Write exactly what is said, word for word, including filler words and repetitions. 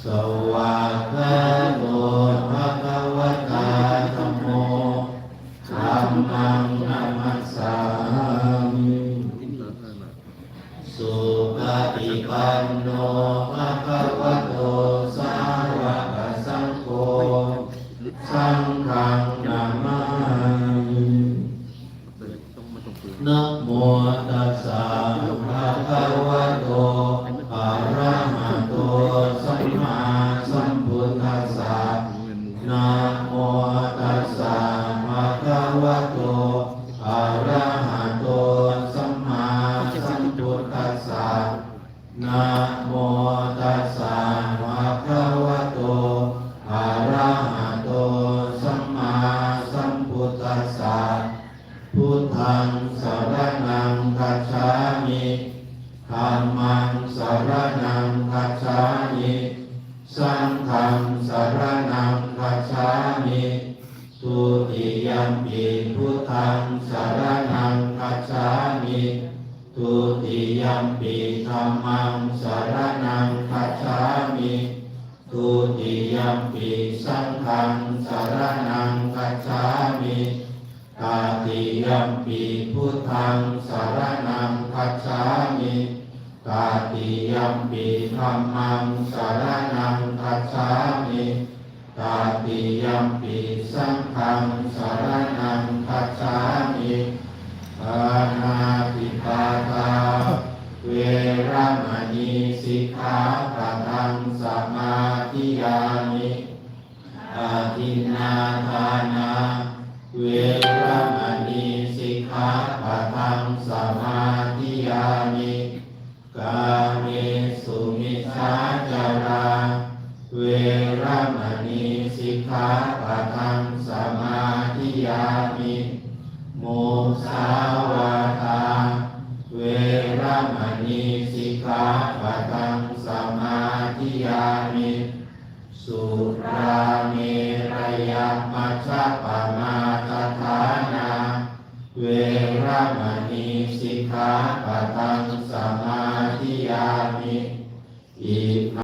Svākkhāto bhagavatā dhammo, dhammaṃ namassāmi. Supaṭipanno bhagavato sāvakasaṅgho, saṅghaṃ namāmi. Namo tassa bhagavato arahato sammāsambuddhassa. Namo tassa bhagavato arahato sammāsambuddhassa. Namo tassa bhagavato arahato sammāsambuddhassa. Buddhaṃ saraṇaṃ gacchāmi. Dhammaṃ saraṇaṃ gacchāmi. Saṅghaṃ saraṇaṃ gacchāmi. Dutiyampi buddhaṃ saraṇaṃ gacchāmi. Dutiyampi dhammaṃ saraṇaṃ gacchāmi. Dutiyampi saṅghaṃ saraṇaṃ gacchāmi. Tatiyampi buddhaṃ saraṇaṃ gacchāmi. Tatiyampi dhammaṃ saraṇaṃ gacchāmi. Tatiyampi saṅghaṃ saraṇaṃ gacchāmi. Pāṇātipātā veramaṇī sikkhāpadaṃ samādiyāmi. Adinnādānā veramaṇī sikkhāpadaṃ samādiyāmi. Kāmesu micchācārā veramaṇī sikkhāpadaṃ samādiyāmi. Musāvādā veramaṇī sikkhāpadaṃ samādiyāmi. Surāmerayamajjapamādaṭṭhānā veramaṇī sikkhāpadaṃ samādiyāmi. Imāni